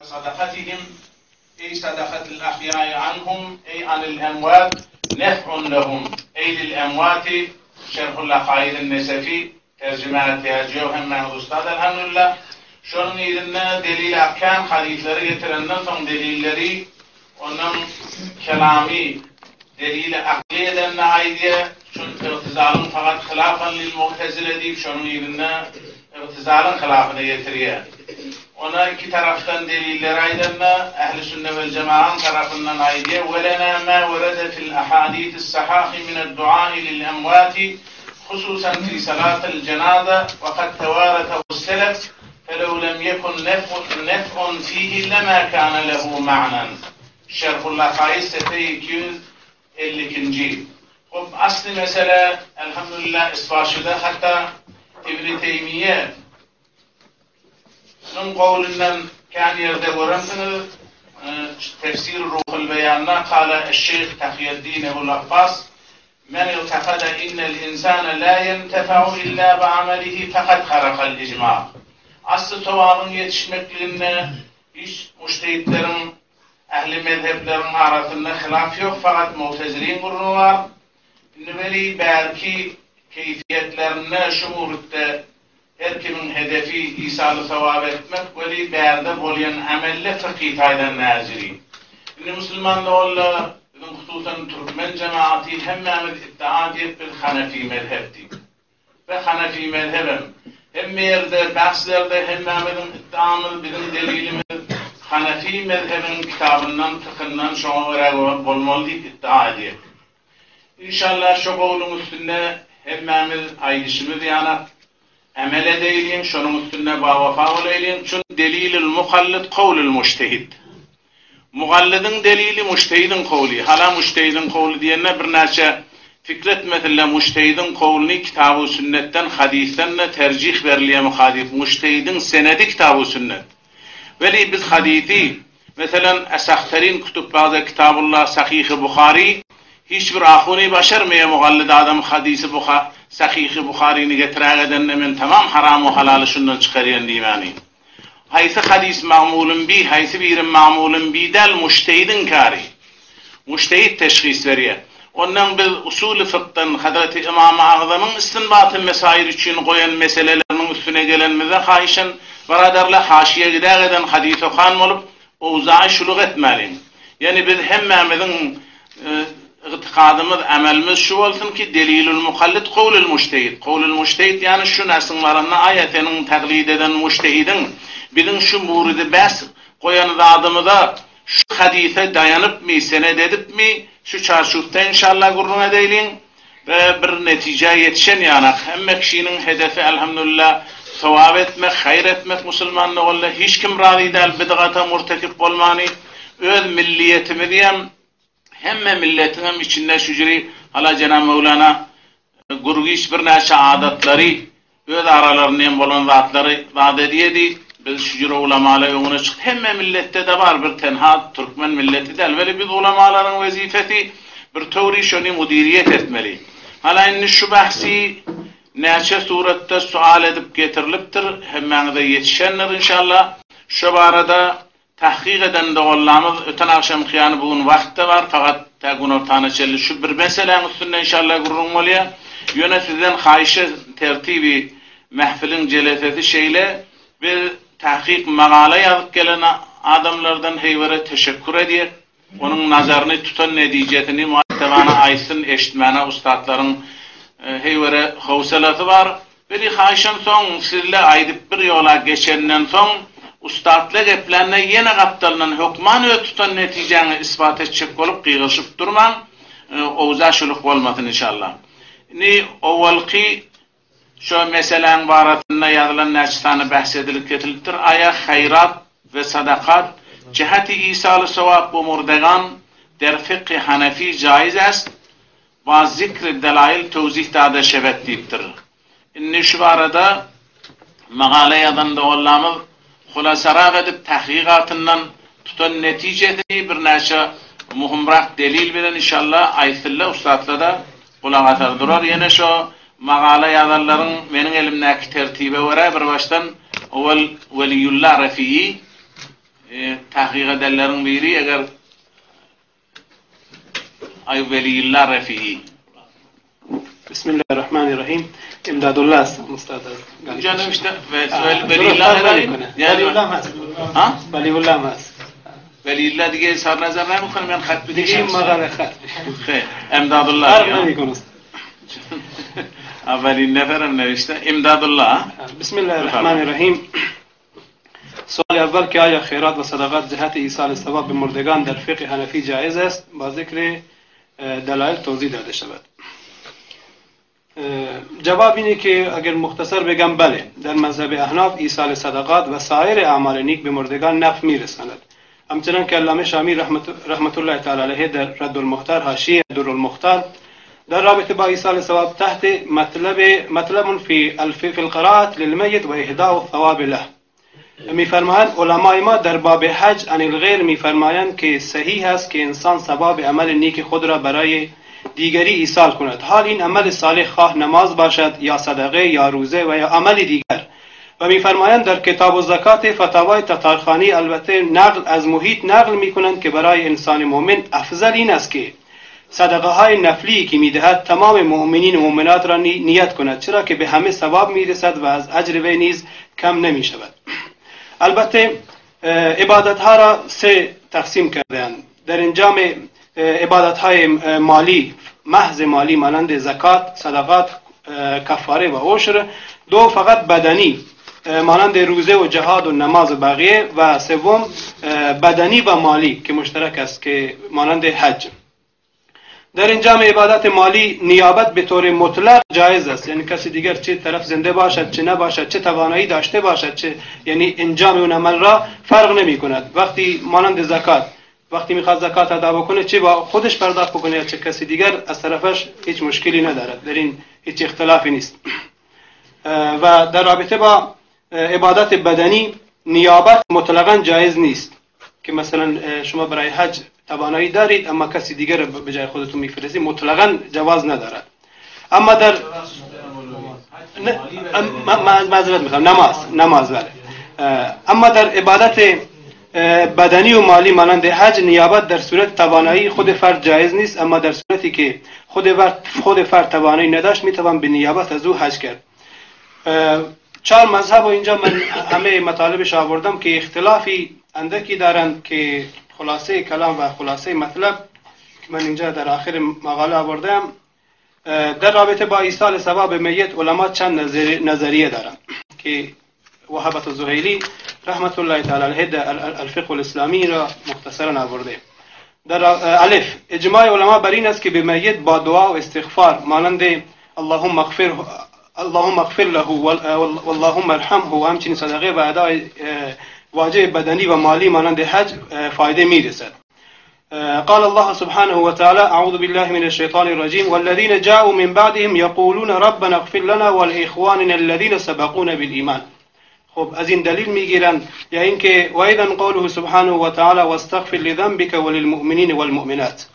Sadakatihim, eý sadakatil ahýai anhum, eý anil emwat, nef'un lehum, eý lil emwati, Şerhul Akaidin Nesefi, terjimä ähtiýajy ýok hemmäňiz ussat elhamdülillah. Şonuň yzynda delil ahkam hadyslary getirenden soň delilleri Onuň kelamy delili akly edende aýdýar, Çün ygtyzalyň fakat hylafan lil mugtezile diýip şonuň yzynda ygtyzalyň hylafyny getirýär. Ona iki tarapdan delilleri aýdanda ähli sünne wel jemagaň tarapyndan aýdýar, Welena ma werede fil ahadisi sahahi mined duai lil emwati hususan fi salatil jenaza we kad tewaretehu selef Felew lem ýekun nef'un fihi lema kana lehu ma'nan. Şerhul Akaid sefe 252 nji. Hop asly mesele elhamdülillah isbaşyda hatda Ibni Teýmiýe niň gowlundan kän ýerde görensiňiz Tefsir Ruhul Beýanda kala eş-Şeýh Takyýeddin Ebul Abbas Men i'takada innel insane la ýentefe'u illa bi'amelihi fekad harakal ijma. Asly sowabyň ýetişmekliginde hiç mujtehitleriň, ähli mezhepleriň arasynda hylaf ýok, fakat mugteziliň gürrüňi bar. Indi weli bärki keýfiýetlerinde şu murutda Her kimiň hedefi isaly sogap etmek weli bärde bolýan amelle fykhy taýdan näjiri. Indi musulman doganlar biziň hususan türkmen jemagaty hemmämiz iddia diýip biz hanefi mezhep diýip. We hanefi mezhebem hemme ýerde bahslerde hemmämiziň iddiamyz biziň delilimiz hanefi mezhebiniň kitabyndan fykyndan şoňa görä bolmaly diýip iddia edýär. Inşallah şo gowluň üstünde hemmämiz aýdyşymyz ýanak emel edeýliň, şonuň üstünde bawefa bolaýlyň, çün delilül mukallyt kowlül mujtehid. Mugallydyň delili mujtehidiň kowly, hala mujtehidiň kowly diýende birnäçe pikir etmesinler, mujtehidiň kowluny kitabu sünnetden, hadysdan-da terjih berilýärmi diýip, mujtehidiň senedi kitabu sünnet. Weli biz hadysy Meselem, Esahtarin kütüpbada Kitabullah Sahihi Buhary hiç bir ahuny başarmaýar mugallid adam hadysy Buha Sahihi Buharyny getirägedende men tamam haram we halaly şundan çykarýan diýmäni. Haýsy hadys magmulun bi haýsy biri magmulun bi däl mujtehidiň kary. Mujtehid teşhis berýär. Ondan biz usuly fykdan Hazreti Ymamy Agzamyň istinbaty mesail üçin goýan meseleleriniň üstüne gelenimizde haýyşan byradarlar haşiýe gidägeden hadys okan bolup owzaýy şuluk etmäliň. Ýagny biz hemmämiziň ygtykadymyz, amelimiz şu bolsun ki delilül mukallit kowlül mujtehid. Kowlül mujtehid ýagny şu näsiň baranda aýa seniň taklid eden mujtehidiň biziň şu muridi bäs goýan zadymyza Şu hadysa daýanypmy, senet edipmi, şu çarçupda inşallah gürrüň edeýliň we bir netijä ýetişen ýanak. Hemme kişiniň hedefi elhamdülillah sogap etmek, haýyr etmek musulman doganlar. Hiç kim razy däl bidgata murtekip bolmany. Öz milliýetimizem hemme milletiňem içinde şüjri hala jenap Möwlana Gürgiç birnäçe adatlary, öz aralarynda hem bolan zatlary zat edýedi. Biz şu jüre ulamala öňüne çykyp, hemme milletde-de bar, bir tenha türkmen milleti däl. Weli biz ulamalaryň wezipesi bir töwri şony müdiriýet etmeli. Hala indi şu bahsi näçe suratda sual edip getirilipdir, hemmäňize ýetişendir inşallah. Şo barada Tahkyk eden doganlamyz öten agşamky ýany bu gün wagt-da bar, fakat tä günortana çenli şu bir meseläň üstünde inşallah gürrüň bolýar. Ýöne sizden haýyşa tertibi mähfiliň jelesesi şeýle, biz tahkyk magala ýazyp gelen adamlardan heýwere teşekkür edýäk. Onuň nazaryny tutan netijesini muattabana aýtsyn eşitmäne ussatlaryň heýwere howsalasy bar. Biri haýşan soň sizle aýdyp bir ýola geçenden soň ussatla geplände ýene gapdalyndan hökman öz tutan netijäňi isbat etjek bolup gygyryşyp durmaň owza şuluk bolmasyn inşallah. Indi owalky Şo meseläň barasynda ýazylan näçe sany bähs edilip kesilipdir, Aýa haýrat we sadakat jihati isaly sowap we murdegan der fikhi hanefi jaiz est ba zikri delail tewzih dade şebet diýipdir. Indi şu barada magala ýazan doganlarymyz hulasarak edip tahkygatyndan tutan netijesini birnäçe muhumrak delil bilen inşallah aýtsynlar ussatlar-da Gulak asar durar ýene şo magala ýazanlaryň meniň elimdäki tertibe görä bir başdan owal Weliýulla Refiýi. tahkyk edenleriň biri eger Aý Weliyullah Refi'i. Bismillahirrahmanirrahim. Imdadullah هستم استاد از اینجا نوشته ولی الله یعنی ولی الله هست. ها؟ ولی الله هست. ولی الله دیگه اظهار نظر نمیکنه من خط دیگه این مقاله خط. خیر امداد الله فرق نمیکنه. اولین نفرم نوشته امداد الله بسم الله الرحمن الرحیم سوال اول که آیا خیرات و صدقات جهت ایصال ثواب به مردگان در فقه حنفی جایز است با ذکر دلایل توضیح داده شود جواب اینه که اگر مختصر بگم بله در مذهب احناف ایصال صدقات و سایر اعمال نیک به مردگان نفع میرساند همچنان که علامه شامی رحمت, رحمت الله تعالی علیه در رد المختار حاشیه در المختار در رابطه با ایصال ثواب تحت مطلب مطلب فی فی القراءة للمیت و اهداء الثواب له میفرمایند علمای ما در باب حج عن الغیر میفرمایند که صحیح است که انسان ثواب عمل نیک خود را برای دیگری ایصال کند حال این عمل صالح خواه نماز باشد یا صدقه یا روزه و یا عمل دیگر و میفرمایند در کتاب الزکات فتاوای تتارخانی البته نقل از محیط نقل میکنند که برای انسان مؤمن افضل این است که صدقه های نفلی که میدهد تمام مؤمنین و مؤمنات را نیت کند چرا که به همه ثواب میرسد و از اجر وی نیز کم نمی شود البته عبادت ها را سه تقسیم کردند در انجام عبادت های مالی محض مالی مانند زکات صدقات کفاره و عشر دو فقط بدنی مانند روزه و جهاد و نماز و بقیه و سوم بدنی و مالی که مشترک است که مانند حج در انجام عبادت مالی نیابت به طور مطلق جایز است یعنی کسی دیگر چه طرف زنده باشد چه نباشد چه توانایی داشته باشد چه یعنی انجام اون عمل را فرق نمی کند وقتی مانند زکات وقتی میخواد زکات ادا بکنه چه با خودش پرداخت بکنه یا چه کسی دیگر از طرفش هیچ مشکلی ندارد در این هیچ اختلافی نیست و در رابطه با عبادت بدنی نیابت مطلقا جایز نیست که مثلا شما برای حج توانایی دارید اما کسی دیگر به جای خودتون میفرستید مطلقا جواز ندارد اما در معذرت میخوام نماز نماز بله اما در عبادت بدنی و مالی مانند حج نیابت در صورت توانایی خود فرد جایز نیست اما در صورتی که خود فرد خود فرد توانایی نداشت میتوان به نیابت از او حج کرد چهار مذهب و اینجا من همه مطالبش آوردم که اختلافی اندکی دارند که خلاصه کلام و خلاصه مطلب که من اینجا در آخر مقاله آوردم در رابطه با ایصال ثواب میت علما چند نظریه دارند که وهبت الزهیلی رحمت الله تعالی علیه در الفقه الاسلامی را مختصرا آورده در الف اجماع علما بر این است که به میت با دعا و استغفار مانند اللهم اغفر اللهم اغفر له واللهم ارحمه و همچنین صدقه و ادای واجب بدنی و مالی مانند حج فایده میرسد قال الله سبحانه وتعالى أعوذ بالله من الشيطان الرجيم والذين جاءوا من بعدهم يقولون ربنا اغفر لنا ولإخواننا الذين سبقونا بالإيمان خب از این دلیل میگیرند یا اینکه و ايضا قوله سبحانه وتعالى واستغفر لذنبك وللمؤمنين والمؤمنات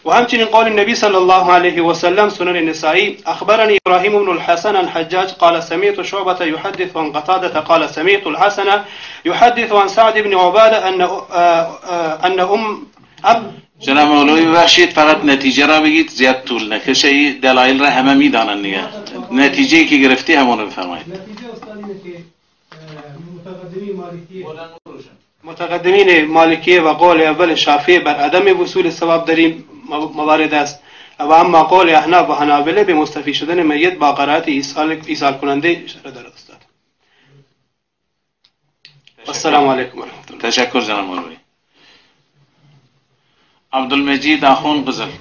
وهمچنین قول النبي صلى الله عليه وسلم سنن النسائي أخبرني إبراهيم بن الحسن عن حجاج قال سمعت شعبة يحدث عن قتادة قال سمعت الحسن يحدث عن سعد بن عبادة أن أن أم أب جناب مولوی ببخشید فقط نتیجه را بگید زیاد طول نکشه این دلایل را همه میدانن دیگه نتیجه که گرفتی همون رو بفرمایید نتیجه استاد اینه که متقدمین مالکیه متقدمین مالکیه و قول اول شافعی بر عدم وصول ثواب در این موارد است و اما قول احناف و حنابله به مستفید شدن میت با قرائت ایصال, ایصال کننده اشاره دارد استاد السلام علیکم و رحمت الله تشکر جناب مولوی Abdülmecid Ahun Gyzyl.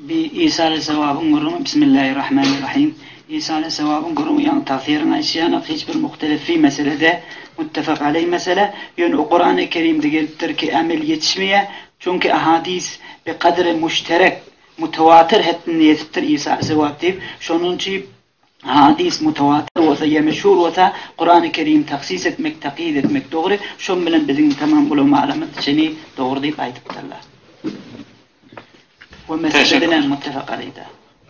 Bi isal-i sewabyň gürrüňi Bismillahirrahmanirrahim. Isal-i sewabyň gürrüňi ýagny tagsyryny aýtýanok hiç bir muhtelif fi meselede muttefak aleý mesele. Ýöne o Kurany Kerimde gelipdir ki emel ýetişmeýär. Çünki ahadis bi kadri muşterek mutawatyr hetdinde ýetipdir isal-i sewap diýip. Şonuň üçin Hadys mutawatyr bolsa ýa meşhur bolsa Kurany Kerim tahsis etmek takyid etmek dogry şon bilen biziň tamam ulamalarymyz şeni dogry diýip aýdypdyrlar. We mesele bilen muttefak aleýda.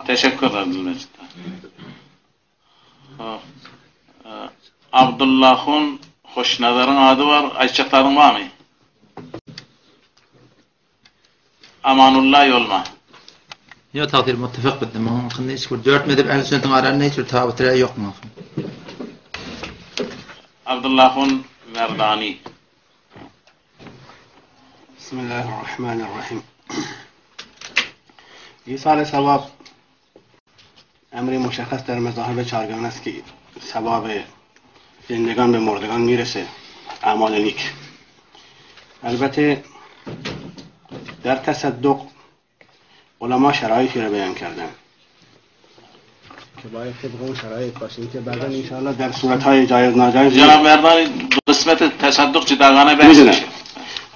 Teşekkür Abdülmecid. Abdullahun. Hoşnazaryň ady bar, aýtjak zadyň barmy? Amanulla Ýolma. Ýok tagsyr muttefak bizde munuň hakynda hiç bir dört mezhep ähli sünnetiň arasynda hiç bir tabit raý ýok munuň hakynda. Abdyllahun Merdani. Bismillahirrahmanirrahim. İsale sevap امر مشخص در مذاهب چهارگانه است که ثواب زندگان به مردگان میرسه اعمال نیک البته در تصدق علما شرایطی را بیان کردن که باید طبق اون شرایط باشه که بعدا انشاءالله در صورتهای جایز ناجایز جناب مردانی قسمت تصدق جداگانه بحث میشه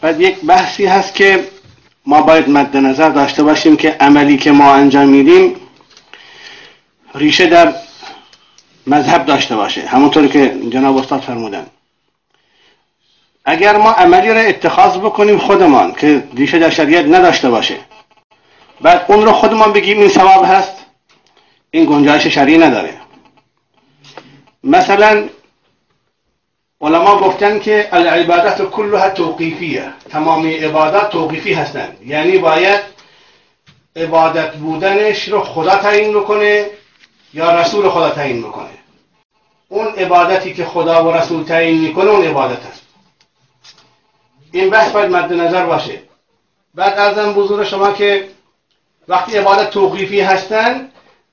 بعد یک بحثی هست که ما باید مد نظر داشته باشیم که عملی که ما انجام میدیم ریشه در مذهب داشته باشه همونطور که جناب استاد فرمودن اگر ما عملی را اتخاذ بکنیم خودمان که ریشه در شریعت نداشته باشه بعد اون رو خودمان بگیم این ثواب هست این گنجایش شرعی نداره مثلا علما گفتن که العبادت کلها توقیفیه تمام عبادات توقیفی هستند یعنی باید عبادت بودنش رو خدا تعیین بکنه یا رسول خدا تعیین بکنه اون عبادتی که خدا و رسول تعیین میکنه اون عبادت است این بحث باید مد نظر باشه بعد ارزم بزرگ شما که وقتی عبادت توقیفی هستن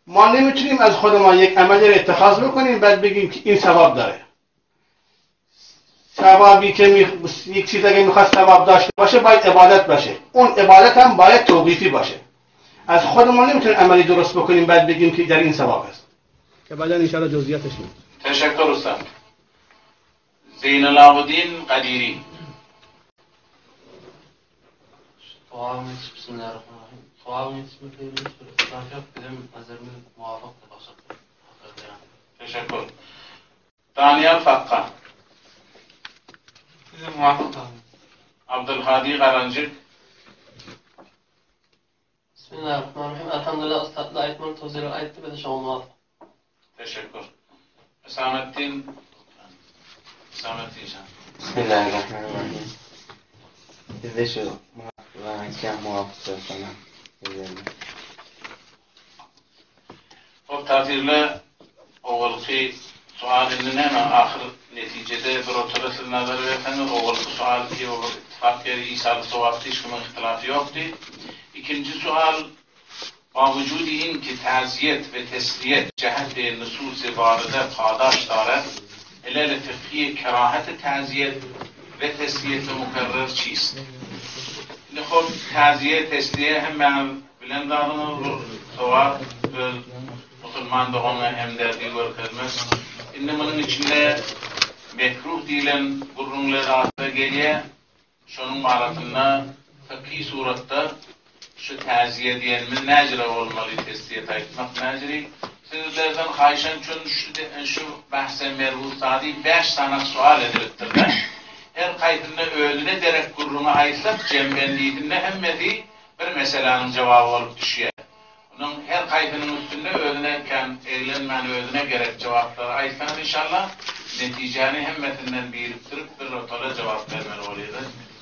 ما نمیتونیم از خود ما یک عملی رو اتخاذ بکنیم بعد بگیم که این ثواب داره ثوابی که می... یک چیز اگه میخواد ثواب داشته باشه باید عبادت باشه اون عبادت هم باید توقیفی باشه از خود ما نمیتونیم عملی درست بکنیم بعد بگیم که در این ثواب است که بعدا ان شاء الله جزئیاتش میاد تشکر استاد زین العابدین قدیری Sogabyň ýetişip Bismillahirrahmanirrahim. Sogabyň ýetişmekligine hiç bir ihtilaf ýok, bizem nazarymyz muwafykdyr başga Teşekkür. Daniýal Fakka. Bizem muwafyk taýyn. Abdylhadi Garanjyk. Bismillahirrahmanirrahim. Elhamdülillah ussatlar aýtmaly towsiýeleri aýtdy bize şoňa muwafyk. Teşekkür. Hüsamettin Hüsamettin şan. Bismillahirrahmanirrahim. Bizde şu aýtýan muwafyk söz şona. Hop tasirle owalky sual indi näme ahyr netijede bir otura siz nazar berseňiz owalky sual ki o bir ittifak ýeri isaly sowapdy hiç kimiň ihtilafy ýokdy. Ikinji sual Ba vücudi in ki taziyet ve tesliyet ceheti nusus-i varide padaş daret elel fıkhi kerahet taziyet ve tesliyet mukerrer çist? Indi hop taziye tesliye hemmäňiz bilen zadyňyz bu sowap öz musulman doganyňa hemderdi görkezmek. Indi munuň içinde mekruh diýlen gürrüňler arada gelýär. Şonuň barasynda fykhy suratda şu täziýe diýenimiz näjire bolmaly, tesliýet aýtmak näjiri? Sizlerden haýyşam çün şu şu bahse merbut zady bäş sanak sual edilipdir-de. Her kaýsynda özüne derek gürrüňi aýtsak jembendiýsinde hemmesi bir meseläniň jogaby bolup düşýär. Onuň her kaýsynyň üstünde özüne kän eglenmän özüne gerek jogaplary aýtsaňyz inşallah netijäni hemmesinden birikdirip bir otala jogap bermeli bolýada netijede.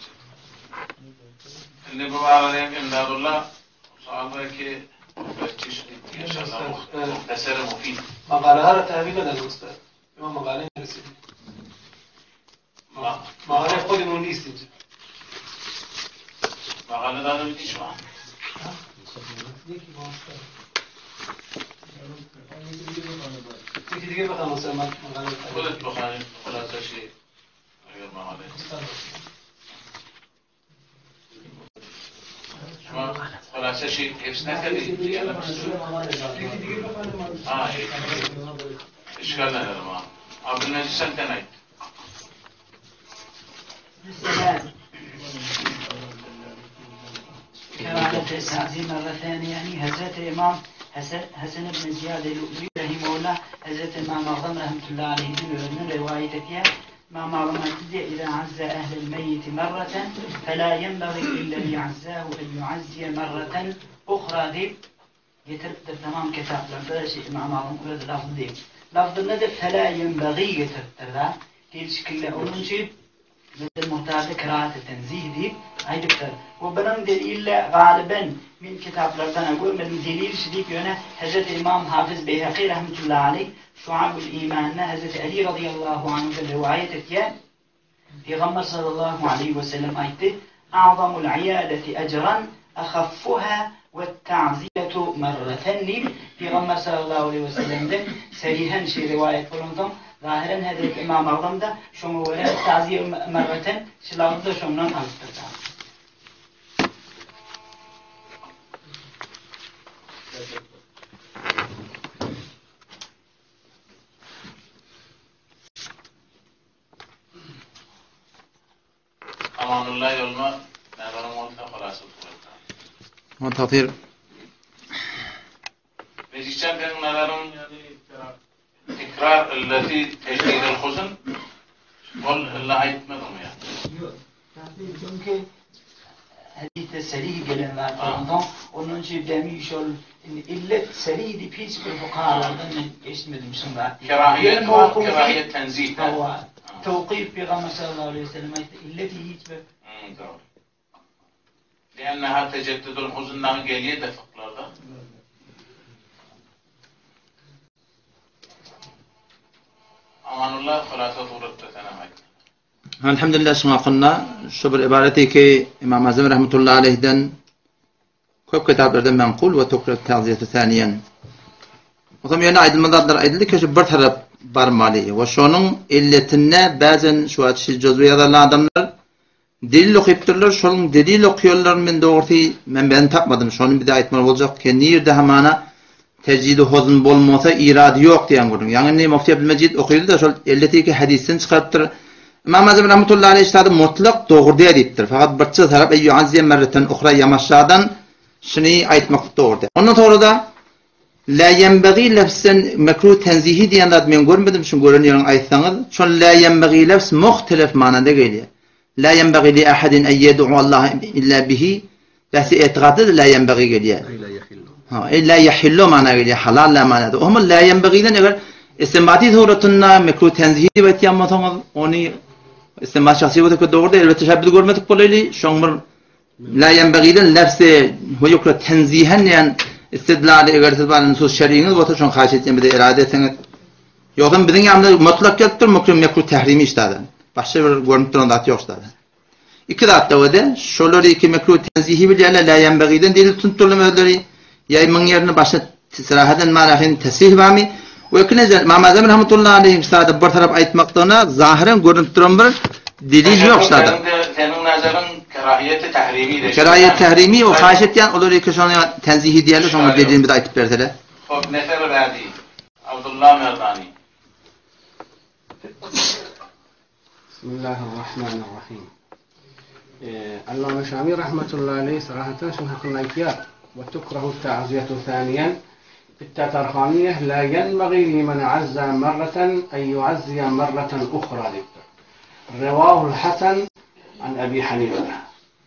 Indi bu barada hem Emdadulla sual belki inşallah muhtasar mufid. Makaleler tahvil edelim ustad. Ima makale neresi? Makale خودمون نیست اینجا. Makale daha da bitiş mi? یکی دیگه بخوام استاد من مقاله خودت بخوانی خلاصه شی اگر مقاله شما خلاصه شی حفظ نکردی یکی دیگه بخوام Ha, اشکال نداره ما Abdülmecid sen ten ait. Mesela كراهة التعزيم مرة ثانية يعني Hazreti İmam Hasan ibn Ziyad el-Uzi rahimehullah Hazreti İmam Azam rahmetullahi aleyhi'nin özünün rivayet ettiği İmam Azam ayeti إذا عز أهل الميت مرة فلا ينبغي للذي عزاه أن يعزي مرة أخرى deyip getiripdir tamam kitaplarda şey, İmam Azam öz lafzı deyip. Lafzı nedir? فلا ينبغي getiripdir da. Gelşikli. Onuň üçin Medel Muhtarda kerahat tenzih diýip aýdypdyr. We bunuň delili galyben men kitaplardan görmedim delil şu diýip ýöne Hezreti Imam Hafyz Beýhaki rahmetullahi aleýh Şuabul Imanda Hezreti Ali razyýallahu anhudan riwaýat etýär. Pygamber sallallahu aleýhi we sellem aýtdy, A'zamul iýadeti ejran ahaffuha we ta'ziýetu marraten diýip, Pygamber sallallahu aleýhi we sellemden serihen şeý riwaýat bolansoň, zahyren Hezreti Ymam Agzam-da şoňa görä ta'ziýe marraten şu lafzy-da şondan alypdyr. Amanullah ýoluna nazaryň bolsa hulasa suratda. Aman tagsyr. Mejlisjan seniň nazaryň tekrar illeti tejdidil huzn ol illa aýtmadyňmy ýa? Ýok. Tagsyr çünki hadysde serih gelen zat bolansoň ondan üçin demi şol indi illet serih diýip hiç bir fukahalardan men eşitmedim şuň zat diýip. Kerahiýet bar, kerahiýet tenzih däl. Hawa. Tawkyf Pygamber sallallahu aleýhi we sellem aýtdy, illeti hiç bir. Hmm, dogry. Liannaha tejeddudul huzn dagy gelýär-de fyklarda. Amanullah hulasa suratda senem aýt. Elhamdülillah şuň hakynda şu bir ibareti ki Imam Azam rahmetullahi aleyhden Köp kitaplarda menkul we tukret tagziýesi saniýen. Otam ýöne aýdylmaly zatlar aýdyldy ki şu bir tarap barmaly we şonuň illetinde bäzen şu wagt şu jözwe ýazan adamlar delil okypdyrlar, şonuň delil okýanlaryny men dogrusy men ben tapmadym, şony bize aýtmaly boljak ki nirde hamana tejridi hozun bolmasa irady ýok diýen gürrüň. Ýaňy indi Mufti Abdülmejid okydy-da şol elletiki hadysdan çykarypdyr. Ymam Azam rahmetullahi aleyh ştada mutlak dogry däl diýipdir. Fakat birçe tarap eý yuazziye merreten uhra ýamaşadan şuny aýtmaklyk dogry däl. Ondan sonra-da la ýenbegi lefzen mekruh tenzihi diýen zat men görmedim, şuny gören ýeriň aýtsaňyz, şol la ýenbegi lefz muhtelef manada gelýär. La ýenbegi li ahadin en ýed'u Allaha illa bihi bähsi etigatda da la ýenbegi gelýär. Ha, ey la yahillu mana gelýär, halal la manada. Oňa la ýenbegiden eger istinbati suratynda mekruh tenzihi diýip aýtýan bolsaňyz, ony istinbat şahsy bolsa dogry däl, elbetde şä biz görmedik bolaýly, şoň bir la ýenbegiden lefzi we yukra tenzihen diýen istidlali eger siz bar nusus şer'iňiz bolsa şoň haýyş etýän bize irade etseňiz. Ýogsam biziň ýanymyzda mutlak gelip dur mekruh mekruh tehrimi işdäden. Başga bir görünip duran zat ýok işdäden. Iki zat da wede, şolar iki mekruh tenzihi bilýärler, la ýenbegiden delil tutup durlar özleri, ýaýmyň ýerine başga serahaten manahin tesih barmy? We ikinji, Imam Azam rahmetullahi aleyhi sada bir tarap aýtmakdygyna zahyren görünip duran bir delil ýok sada. Seniň nazaryň kerahiýeti tahrimi de. Kerahiýet tahrimi o haýyş etýän olar iki şony tenzihi diýerler, şoňa delilini bize aýtyp berseler. Hop, nefer bädi. Abdullah Merdani. Bismillahirrahmanirrahim. Allama Şami rahmetullahi aleyh sarahatdan şuň hakynda aýtýar. Ve tukrahu ta'ziyetu thaniyen fit-Tatarhaniye la yenbaghi limen azza marratan en yuazziya marratan ukhra diýipdir. Rewahul Hasan an Abi Hanife.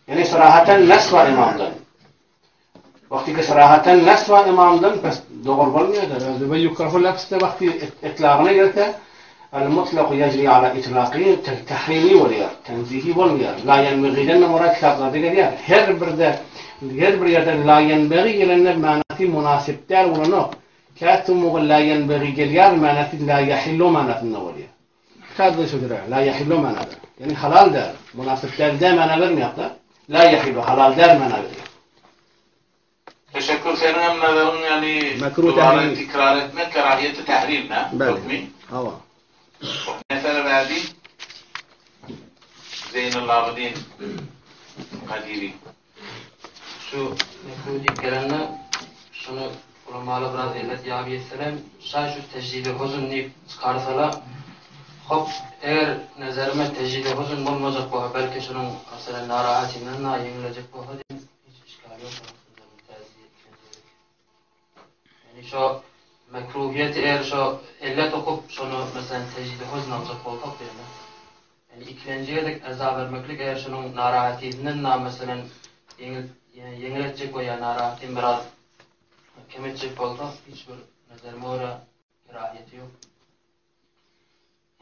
Ýani sarahatdan nas bar imamdan. Wagty ki sarahatdan nas bar imamdan pes dogry bolmaýar. Ve yukrahu lafzda wagty etlagyna gelse al mutlaq yajri ala itlaqi tahrimi bolýar, tenzihi bolmaýar. La yenbagiden murad kitaplarda gelýär. Her birde her bir ýerde la yenbagi gelende manasy munasip däl bolanok. Kätumuga la yenbagi gelýär, manasy la yahillu manasynda bolýar. Kitapda şudur, la yahillu manada. Ýani halal däl, munasip däl däl mana bermeýär-de. La yahillu halal däl mana berýär. Teşekkür seniň hem nazaryň ýani dubara tekrar etmek kerahiýeti tahrim hä? Hukmy? Hawa. Nefer bädi Zeýnulabidin Kadiri. Şu mekruh diýip gelende şuny ulamalar biraz elbet ýaby ýetseler şaý şu tejride huzun diýip çykarsala hop eger nezerime tejride huzun bolmajak bolsa belki şunuň meselem narahatyndan da ýeňilejek bolsa diýen hiç işgal ýok Ýani şo mekruhiýeti eger şo elle tokup şony meselem tejride huzun aljak bolsak diýende Ýani ikilenji gezek eza bermeklik eger şunuň narahatisinden na meselem ýeňil ýeňil etjek bolýar narahatyn biraz kem etjek bolsa hiç bir nezerime görä kerahiýeti ýok.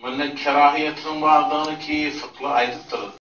Munda kerahiýetiniň bardygyny ki fykly aýdypdyr.